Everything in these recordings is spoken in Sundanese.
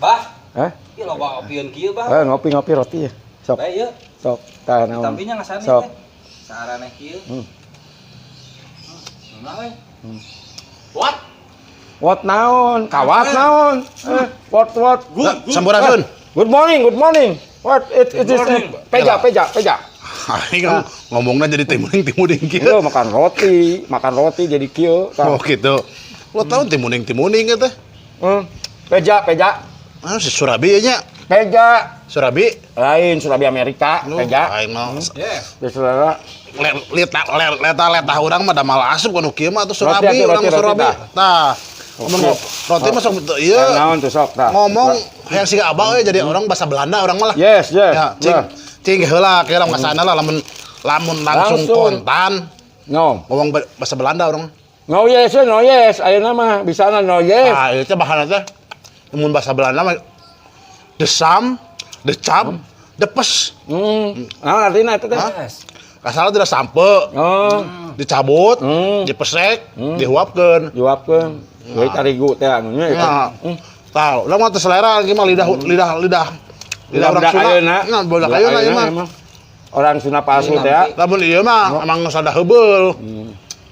Bah, Hah? ieu loba opieun kieu, Bah. Eh, ngopi-ngopi roti ya. Sok, Bae ieu. sok. Tah naon. Tampinya ngasani Sok. teh. Saraneh kieu. Nah, we. What? What naon? Kawat naon? Eh, what what? Good, good. Sampurasun. Good morning, good morning. What? It is Morning. peja, peja, peja. Aing ngomongnya jadi timuning timuning kieu. Lu makan roti jadi kieu. Tah. Oh gitu. Lo tau timuning timuning gitu. Peja, peja. Ah, si Surabi nya. Peja. Surabi. Lain Surabi Amerika, Lu, peja. aing mah Yes. Di saudara. Leta leta leta urang mah da mal asup kanu kieu mah atuh Surabi Roti, urang roti, mah Surabi. roti, Tah. Ngomong roti mah sok ieu. Naon tuh sok tah. Ngomong yang siga abah euy, jadi orang bahasa Belanda orang malah. Yes. Ya, cing Nah. cing heula kieu lamun kasana lah lamun lamun langsung Langsung. kontan No. ngomong bahasa Belanda orang. No yes, no yes. Ayeuna mah bisana no yes. Nah, itu bahanna teh mun bahasa Belanda mah de sam, de cap, de pes. Nah, artinya itu teh. Yes. Kasarna tidak sampe, Oh, dicabut, dipesek, dihuapkeun. Juapkeun. Deui tarigu teh anu nya. Nah, tahu, urang mah teu selera lagi mah lidah lidah lidah lidah orang Budak Sunda. ayeuna. Nah, budak ayeuna ieu mah. Emang. Orang Sunda palsu teh ya. Lamun ieu mah emang sada heubeul.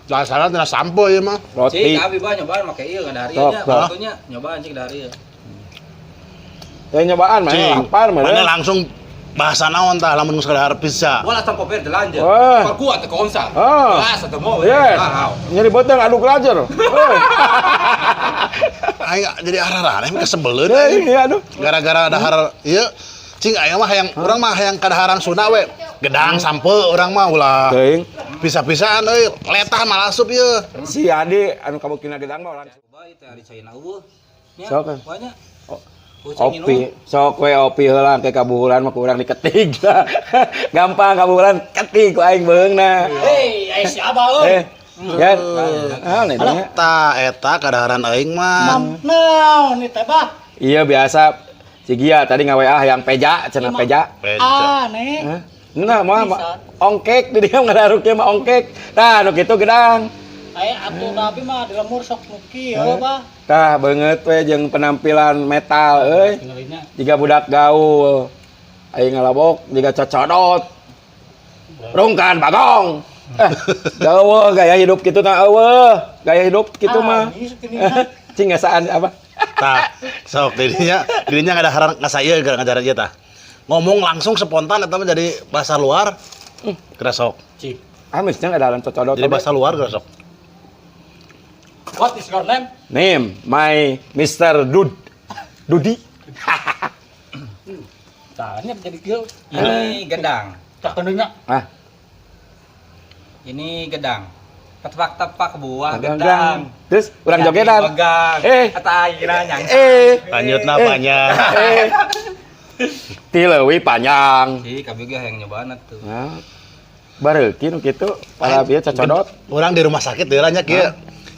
Dasarna tina sampe ieu mah. Roti. Cik, abi bah nyobaan make ieu ngadahar ieu Sok, nya, sok. waktunya nyobaan cik dahar ieu. Ya nyobaan mah Cing, lapar mah. mana langsung bahasa naon tah lamun geus kadahar pizza. Wala sampo per lanjut. Wah. Kalau kuat teu konsa. Ah. Wah, satu mau. Yes. Ah, Nyeri beuteung aduk lajer. Euy. Aing jadi arah-arah kesebeleun Euy, aing. iya aduh. Gara-gara dahar ieu cing aing mah hayang urang mah hayang kadaharan Sunda we. Gedang sampe urang mah ulah. Teuing. Pisah-pisahan euy, letah malah asup ieu. Si Adi anu kabuktina gedang mah orang Coba ieu teh ari caina eueuh. Nya, Sok. banyak. Oh, Opi, sok we opi heula ke kabuhuran mah ku urang diketik. Gampang kabuhuran ketik ku aing beungna. Hei, ai si Abah euy. Eh, ya. Ah, nih nya. Tah eta kadaharan aing mah. Naon ieu teh, Bah? Iya biasa si Gia tadi nge-WA yang peja, cenah peja. Peja. Aneh. Hah? Nah, mah ongkek di dia ngadaruknya mah ongkek. Tah, nu kitu gedang. Ai atuh tapi mah di lemur sok nu kieu, Bah. Tah beungeut we jeung penampilan metal euy. Tinggalina. Jiga budak gaul. Aing ngalabok jiga cocodot. Rungkan bagong. Eh, eueuh gaya hidup kitu tah eueuh. Gaya hidup kitu mah. Ah, gini. Cing ngasaan apa? Tah, sok dirinya dirinya ngadaharan ngasa ieu gara ngajaran ieu tah. Ngomong langsung spontan eta mah jadi bahasa luar. Geura sok. Cik. Ah, mestinya ada cocodot. Jadi bahasa luar geura sok. What is your name? Name my Mr. Dud. Dudi. Tah, nya jadi kieu. Ini gedang. Cak teunya. Ah, Ini gedang. Tepak-tepak buah gedang. gedang. Terus urang Jadi jogedan. Pegang. Eh. Kata akhirnya nyang. Eh, Lanjutna Eh. panjang. eh. Ti leuwih panjang. Cik, abi ge hayang nyobaan atuh. Nah, bareuki nu kitu para bieu cocodot. Urang di rumah sakit deui nya kieu.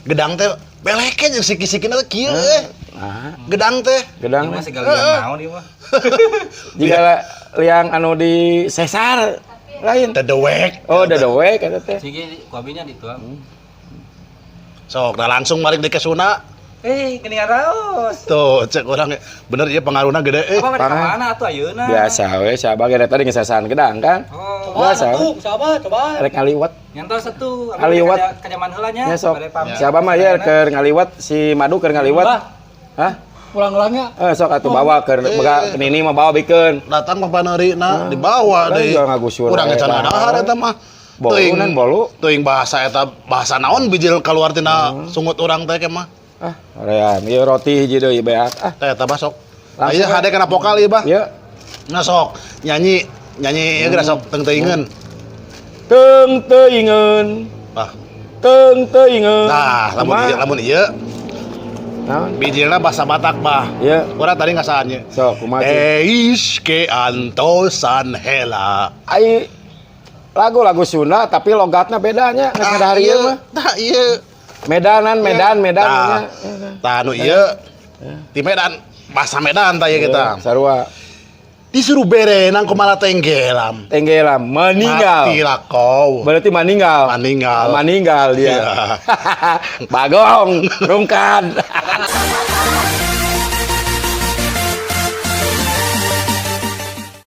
Gedang teh beleke jeung siki-sikina teh kieu euy. Nah, Gedang teh. gedang Ini mah segala liang naon ieu mah. jika liang anu di sesar lain. Dedewek. Oh, dedewek eta teh. Cik, ku abinya dituang. Sok, nah langsung balik di ke Sunda. Eh, geuningan raos. Tuh, cek orang bener ieu pengaruhna gede eh. Apa mereka Parah. mana atuh ayeuna? Biasa we siapa ge tadi ngesesan gedang kan. Oh, Coba Biasa. atuh, coba, coba. Rek ngaliwat nyantos atuh. Abi Ngaliwat. ka jaman heula nya. nya sok. Bade pamit. Siapa mah ya keur ngaliwat si Madu keur ngaliwat. Bah. Hah? Pulang-pulangnya. Eh sok atuh bawa keur boga nini mah bawa bikeun. Datang mah paneurina dibawa Lain deui. juga ngagusur Urang we, can bah. ngadahar eta mah. Bolu nan bolu. Teuing bahasa eta bahasa naon bijil keluar tina sungut urang teh ke mah. Ah, hoream ieu roti hiji deui beak. Ah, Teh eta bah sok. Langsung Ieu we. hade kana vokal ieu bah. ieu Nah sok nyanyi nyanyi ieu geura sok teung teuingeun. teung teuingeun. Bah. Teung teuingeun. Tah, lamun ieu lamun ieu Naon? bijilna bahasa Batak bah. Ieu Urang tadi ngasaan nya. sok kumaha cing? Eis ke antosan hela. Ai lagu-lagu Sunda tapi logatna bedanya geus ngadahar ieu mah. Tah ieu. Medanan, Medan, Medan Tah, nya. tah nu ieu di Medan bahasa Medan tah ieu kita. Sarua. Disuruh berenang kumaha tenggelam. Tenggelam, meninggal. Matilah kau. Berarti meninggal. Meninggal. Meninggal dia. Iya. Bagong, rungkan.